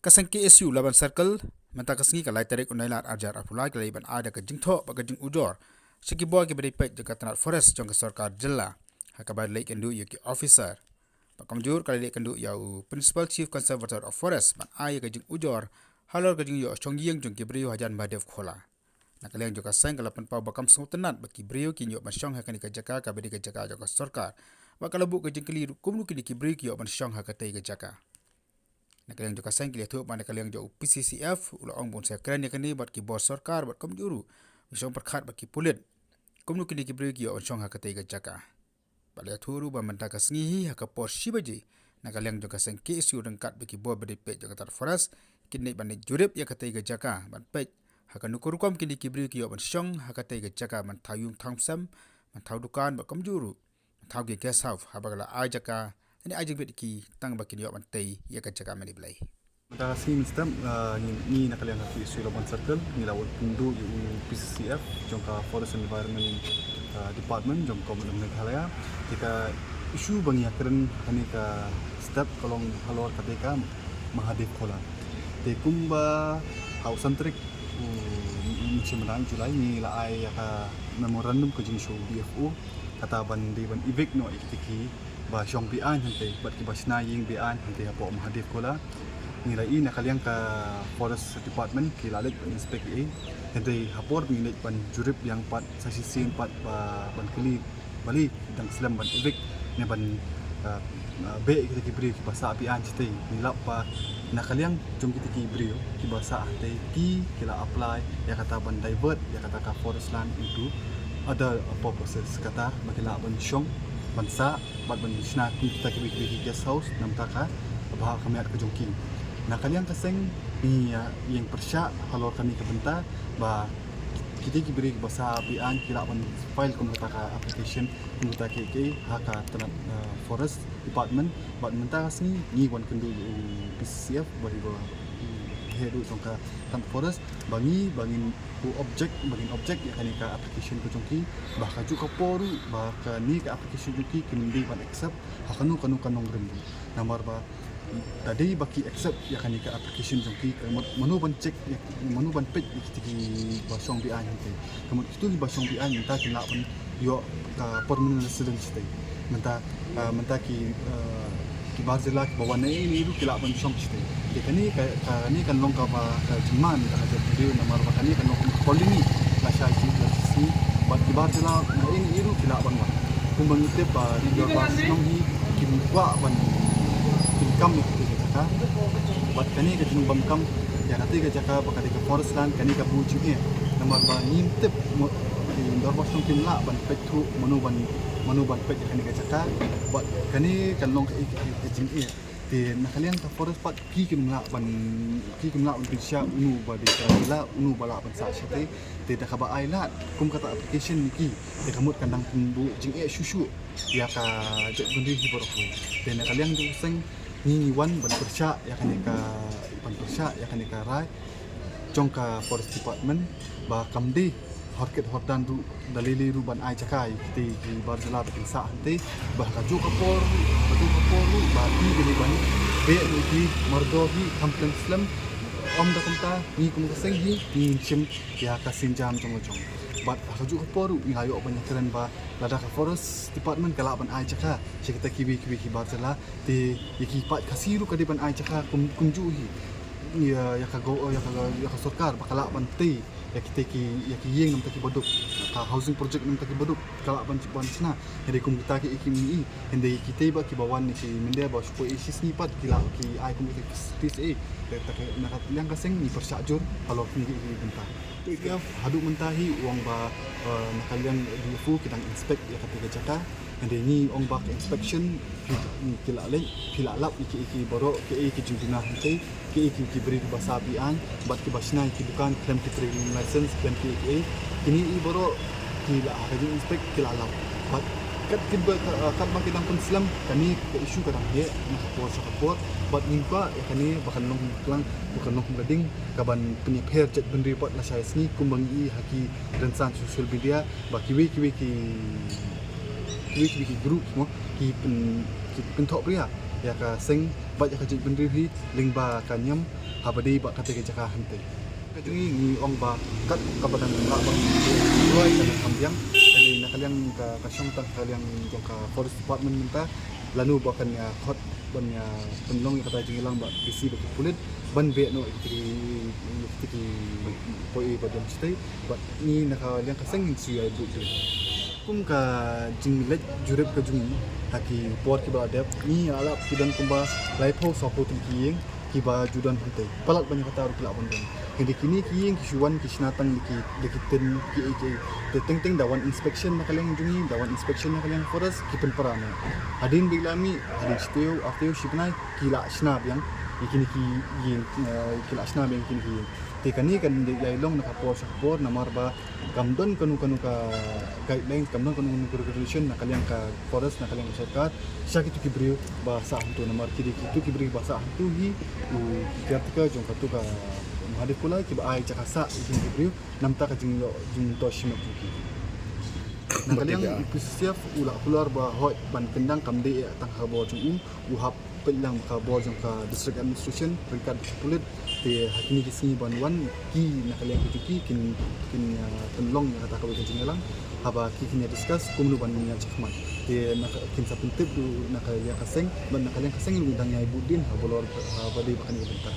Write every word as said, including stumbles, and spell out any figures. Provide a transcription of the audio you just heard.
Ka seng K S U Laban Circle mynta ka sngi ka lai tarik u Nailar arhajar arphew lai ka la ïa ban ai da ka jingthoh bad ka jingujor sha ki bor kiba dei peit jong ka tnat forest jong ka sorkar jylla ha kaba leit kynduh ïa ki officer. Bad kumjuh ka la leit kynduh ïa u Principal Chief Conservator of Forest ban ai ïa ka jingujor halor ka jingïoh shong ïing jong ki briew hajan Mahadev Khola. Na ka liang jong ka seng ka la pynpaw ba kam sngewtynnat ba ki briew kin ïoh ban shong ha kane ka jaka kaba dei ka jaka jong ka sorkar. Bad ka la buh ka jingkylli ruh kumno kine ki briew ki ïoh ban shong ha katei ka jaka. Na ka liang jong ka seng ki la ïathuh ba na ka liang jong u P C C F u la ong ba un sa kren ïa kane bad ki bor sorkar bad kumjuh ruh ban shong pyrkhat bad ki pulit kumno kine ki briew ki ïoh ban shong ha katei ka jaka. Bad la ïathuh ruh ba mynta ka sngi hi ha ka por shi baje na ka liang jong ka seng K S U ryngkat bad ki bor ba dei peit jong ka tnat forest kin leit ban leit jurip ïa katei ka jaka ban peit ha kano ka rukom kine ki briew ki ïoh ban shong ha katei ka jaka ban thaw ïung thaw sem, ban thaw dukan bad kumjuh ruh ban thaw ki guest house haba ka la ai jaka ne ai jingbit ki tang ba kin ïoh ban tei ïa ka jaka mane blei. Mynta ka sngi mynstep, ah, ngi, ngi na ka liang ka K S U Laban Circle ngi la wan kynduh ïa u P C C F jong ka Forest Environment, ah, Department jong ka Government of Meghalaya. Te ka issue ba ngi ïakren ha kane ka step ka long halor katei ka Mahadev Khola. Te kumba ha u san tarik u, u, u, u, u July ngi la ai ïa ka memorandum ka jong u B F O kata ban dei ban evict noh ïa kita ki ba shong beaiñ hangtei bad kiba shna ïing beaiñ hangtei hapoh Mahadev Khola. Ngi la ïohi na ka liang ka Forest Department ki la leit ban inspect ei. Hynrei ha por ba ngi leit ban jurip biang pat sa shisien pat ba ban kylli balei ki dang slem ban evict ne ban, ah, ah, beh ïa kita ki briew kiba sah beaiñ shatei. Ngi lap ba na ka liang jong kita ki briew kiba sah hangtei ki, ki la apply ïa kata ban divert ïa kata ka forest land into other purposes, kata ba ki lah ban shong, ban sah bad ban shna kum kita kiwei kiwei ki guest house namar ka bha ka miat ka jong ki. Na ka liang ka seng ngi ïeng pyrshah halor kane ka bynta ba kita ki briew kiba sah beaiñ ki lah ban file kum kata ka application kum kata ka, ka ha ka tnat, eh, Forest Department. Bad mynta ka sngi ngi wan kynduh ïa u P C C F bad ïa u head jong ka tnat forest ba ngi, ba ngin, u object, ba ngin object ïa kane ka application ka jong ki, ba ha kajuh ka por ruh ba kane ka application jong ki kim dei ban accept ha kano kano ka nongrim ruh. Namar ba da dei ba ki accept ïa kane ka application jong ki, ka mut mano ban check ïa, mano ban peit ïa kita kiba shong beaiñ hangtei. Ka mut kito kiba shong beaiñ mynta ki lah ban ïoh ka permanent resident shatei. Mynta, ah, mynta ki, ah, ki bar jylla kiba wan naei naei ruh ki lah ban shong shatei. Te kane ka, kane kan long kaba ka jingma mynta ka jaitbynriew namar ba kane kan long ka colony lashai jong ka shisngi bad ki bar jylla naei naei ruh ki lah ban wan. Kumba ngi tip ba ri dorbar shnong hi kim kwah ban, kim kam ïa kata ka jaka. Bad kane ka jingbym kam ïa kata ka jaka ba ka dei ka forest land, kane ka buh jingeh. Namar ba ngim tip mo-, ki dorbar shnong kim lah ban peit thuh mano ban, mano ban peit ïa kane ka jaka. Bad kane kan long ka, ka, ka jingeh. Te na ka liang ka forest pat ki kim lah ban, ki kim lah ban pynshah uno ba dei ka jylla, uno ba lah ban sah shatei. Te da kaba ai lad kum kata application ïa ki, te ka mut kan dang pynbuh jingeh shuh shuh ïa ka jaitbynriew hi baroh hi. Te na ka liang jong ka seng ngi ngi wan ban pyrshah ïa kane ka, ban pyrshah ïa kane ka rai jong ka Forest Department ba kam dei hor kit hor dan ruh da lei lei ruh ban ai jaka ïa kita ki bar jylla ba kin sah hangtei, ba ha kajuh ka por, kajuh ka por ruh ba ki dei ban beh ïa ki mardor hi kham slem slem. Ym da kumta ngi kum ka seng hi ngin shim ïa ka sienjam jong la jong. Bad ha kajuh ka por ruh ngi la ïoh ban ïakren ba lada ka Forest Department ka lah ban ai jaka sha kita kiwei kiwei ki bar jylla, te ïa ki paid Khasi ruh ka dei ban ai jaka kum, kumjuh hi. Ïa, ïa ka go-, ïa ka, ïa ka sorkar ba ka lah ban tei ïa kita ki, ïa ki ïing namar ki baduk, ka housing project namar ki baduk ka lah ban, ban shna. Hynrei kum kita ki, ki, ki, hynrei kita ba kiba wan ïa ki mynta ba shu poi shisngi pat ki lah ki ai kum kita ki facilities eh. Te na ka liang ka seng ngi pyrshah jur halor kum ki, ki bynta. Te haduh mynta hi u ong ba, eh, na ka liang D F O ki dang inspect ïa kata ka jaka. Hynrei ngi ong ba ka inspection phi, ki la leh, phi la lap ïa ki, ïa ki baroh, ki, ïa ki jingduna hangtei, ki, ïa ki, ki briew kiba sah beaiñ bad kiba shna ïa ki dukan khlem ki trading license khlem ki, ki, kine i baroh ki la ha ka jing inspect ki la lap. Bad kat kiba, eh, kat ba ki dang pynslem kane ka issue ka dang heh na ka por sha ka por. Bad ngi kwah ïa kane ba kan long klang, ba kan long ka ding kaban pynïapher jaitbynriew pat lashai sngi kumba ngi i ha ki rynsan social media ba kiwei kiwei ki, kiwei kiwei ki group mo ki pyn, ki pynthohbria ïa ka seng bad ïa ka jaitbynriew hi lyngba ka niam haba dei ba kata ka jaka hangtei. Ka jong ngi ngi ong ba kat kaba dang lah ba ngi duwai ka dang kham biang. Ka dei na ka liang ka, ka shong tang ka liang jong ka Forest Department mynta, lano ba kan ïa khot ban ïa pynlong ïa kata ka jingïalang bad P C bad ki pulit ban beh noh ïa kita ki, ïa kita ki poi ba don shatei bad ngi na ka liang ka seng ngi shu ïa bud dien. Kum ka jingleit jurip ka jong ngi ha ki por kiba la dep, ngi ïa lap ki don kumba laiphew sawphew tylli ki ïing kiba ju don hangtei. Palat ban ïa kata ruh ki lah ban don. Hynrei kine ki ïing ki shu wan ki shna tang da ki, da ki tin ki ei ki ei. Te teng teng da wan inspection na ka liang jong ngi, da wan inspection na ka liang forest, ki pynpra noh. Hadien ba ki la mih, hadien shi taïew, ar taïew, shi bnai, ki la shna biang ïa kine ki ïing, eh, ki la shna biang ïa kine ki ïing. Te kane kan ïai long na ka por sha ka por namar ba kam don kano kano ka guidelines, kam don kano kano ka regulation na ka liang ka forest, na ka liang ka sorkar sha kito ki briew ba sah hangto, namar ki dei kito ki briew ba sah hangto hi u caretaker jong kato ka Mahadev Kula, kiba ai jaka sah ïa kine ki briew na ka bynta ka jingïoh jingmyntoi shimet jong ki. Na ka liang u P C C F u la kular ba hooid ban kyndang, kam dei tang ha ka bor jong u, u hap peit lang ka bor jong ka District Administration ryngkat ki pulit. Te ha kine ki sngi ban wan ki na ka liang ka jong ki kin, kin, ah, pynlong ïa kata kawei ka jingïalang. Haba ki kin ïa discuss kumno ban ïa shakmat. Te na ka, kin sa pyntip ruh na ka liang ka seng bad na ka liang ka seng ruh dang ïai bud dien haba lor, haba dei ba kane ka bynta.